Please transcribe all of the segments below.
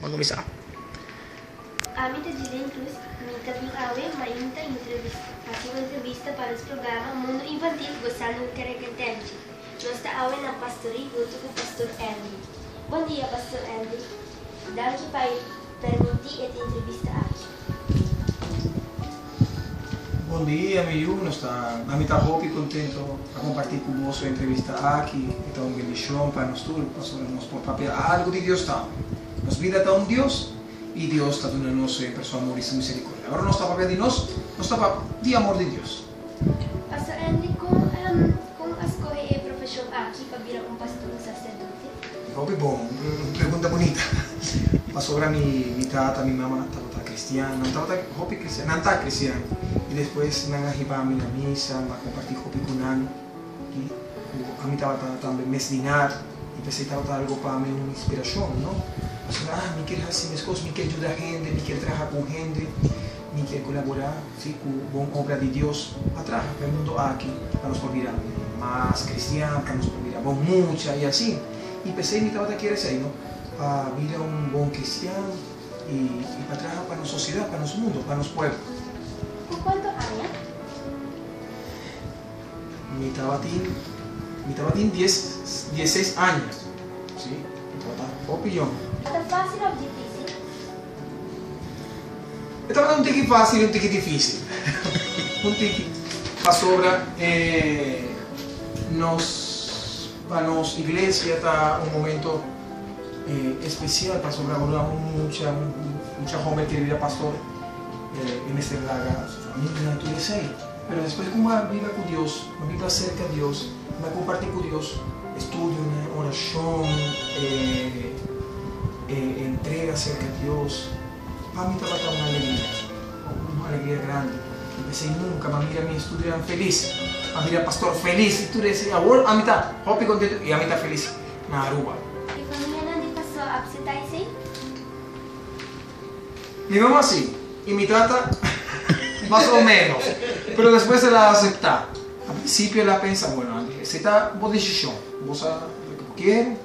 Ban kuminsá. Ami ta Gillian Cruz, mi ta bin awe mainta hasi un entrevista pa nos programa Mundo Infantil Gozando cu Kereketenchi. Nos ta awe na Pastorie hunto cu Pastor Andy. Bon dia Pastor Andy, danki pa e permiti e entrevista aki. Bon dia mi yu, nos ta ami ta hopi contento pa comparti cu boso e entrevista aki, e ta un bendicion pa nos tur pasobra nos por papia algo di Dios tambe. Nos bida ta un Dios y Dios ta duna nos semper su amor y su misericordia. Ora nos ta papia di nos, nos ta papia di amor di Dios. Pastor Andy, con con a scoge e profesion aki pa bira un pastor un sacerdote? Hopi bon, un pregunta bunita. Pasobra mi mi tata, mi mama tabata cristian, nan tabata hopi cristian, nan ta cristian y despues nan a hiba mi na misa, mi a comparti hopi cu nan y cu ami tabata tambe mesdinar y p'esey tabata algo pa mi un inspiracion, no? Pasobra ah mi kier haci mescos, mi kier yuda hende, mi kier traha cu hende, mi kier colabora si cu bon obra di Dios pa traha pa e mundo aki pa nos por bira mas cristian, pa nos por bira bon mucha y asina. Y p'esey mi tabata kier esey, no? Pa bira un bon cristian y pa traha pa nos sociedad, pa nos mundo, pa nos pueblo. Cu cuanto aña? Mi tabatin, mi tabatin dies, dieseis aña, si, mi tabata hopi yong. Ta fácil of difícil? E tabata un tiki fácil y un tiki difícil. Un tiki. Pasobra e nos, pa nos iglesia ta un momento especial pasobra ora un mucha, un mucha hoben kier bira pastor e mester laga su familia y tur esey. Pero despues ku m'a biba ku Dios, m'a biba serka Dios, m'a kompartí ku Dios estudionan, orashon, e entrega serka Dios, pa mi tabata un alegria, un alegria grandi. I p'esei nunka m'a mira mi estudionan felis, m'a mira pastor felis i tur esei. Awor ami ta hopi kontentu i ami ta felis na Aruba. E famianan di pastor a apseptá esei? Mi mama si, y mi tata mas o menos, pero despues el a acepta. Al principio el a pensa, bueno Andy, esey ta bo decision, bo sa loke bo kier,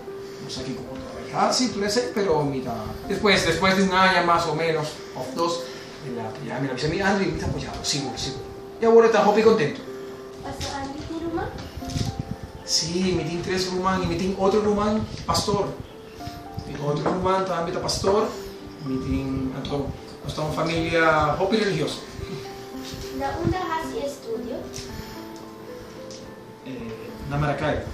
bo sa kico bo ta bay haci, tur esey, pero mi ta. Despues, despues di un aña mas o menos, of dos, el a apoya mi, el a bisa mi, Andy, mi ta apoya bo, sigur, sigur. Y awor e ta hopi contento. Paso Andy tin ruman? Si, mi tin tres ruman y mi tin otro ruman pastor. Mi otro ruman tambe ta pastor. Mi tin anto nos ta un familia hopi religioso. Na unda hasi estudio? Na Maracaibo,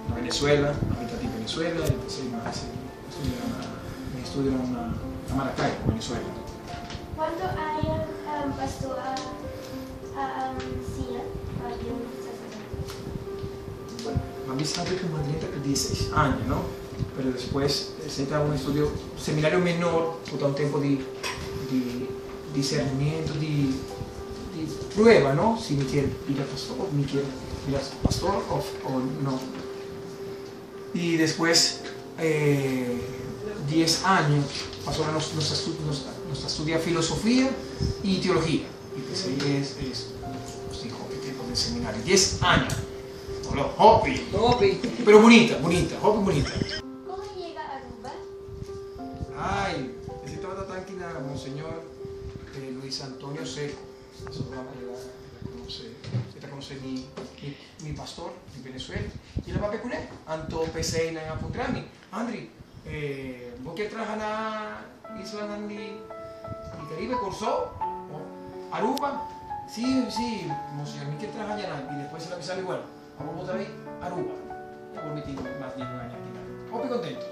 na Venezuela. Ami ta di Venezuela y p'esei mi a hasi estudio na mi estudio na Maracaibo, Venezuela. Cuanto aña pastor a siña pa bira un sacerdote? Bueno, mami sabi ku Madeleine ta ku dieseis aña, no? Pero despues esei ta un estudio, seminario menor ku ta un tempu di di discernimiento, di di prueba, no? Si mi kier bira pastor, mi kier bira pastor of o no. I despues dies aña pasobra nos nos ta nos ta studia filosofia i teologia. I p'esei es es nos tin hopi tempu den seminario, dies aña. Hola, hopi. Hopi. Pero bunita, bunita, hopi bunita. Como yega Aruba? Ay, ese tabata tanki na Monseñor Luis Antonio Seco. Pasobra el a conoce, e ta conoce mi, mi, mi pastor di Venezuela. Y el a papia cune. Anto p'esey nan a puntra mi, Andry, bo kier traha na islanan di Caribe, Corsou o Aruba? Si, si, Monseñor, mi kier traha allá. Y despues el a bisa mi, bueno, awor bo ta bay Aruba. Y awor mi tin mas di un aña aki nan. Hopi contento.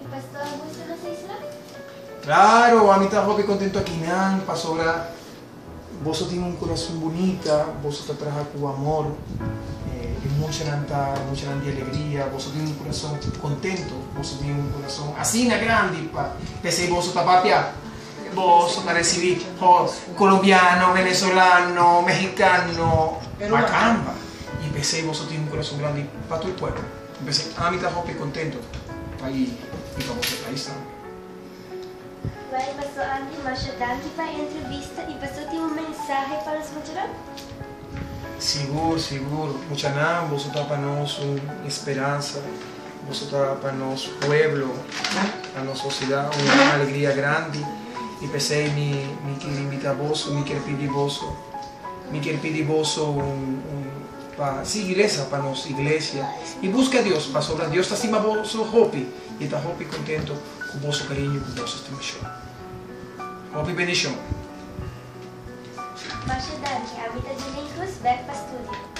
Y pastor a gusta nos isla? Claro, ami ta hopi contento aki nan, pasobra boso tin un curason bunita, boso ta traha cu amor, e muchanan ta muchanan di alegria, boso tin un curason contento, boso tin un curason asina grandi pa p'esey boso ta papia. Boso ta recibi colombiano, venezolano, mexicano, macamba. Y p'esey boso tin un curason grandi pa tur pueblo. P'esey ami ta hopi contento pa y pa boso pais tambe. Bai Pastor Andy, masha danki pa e entrevista y Pastor tin un mensahe pa nos muchanan? Sigur, sigur. Muchanan, boso ta pa nos un esperansa, boso ta pa nos pueblo. Pa nos sosiedat un alegria grandi i p'esei mi mi kier invitá boso, mi kier pidi boso, mi kier pidi boso un un pa sigui resa pa nos iglesia i buska Dios pasobra Dios ta stima boso hopi i ta hopi kontento ku boso kariño ku boso stimashon. Hopi bendishon. Masha danki, ami ta Jillian Cruz, bek pa studio.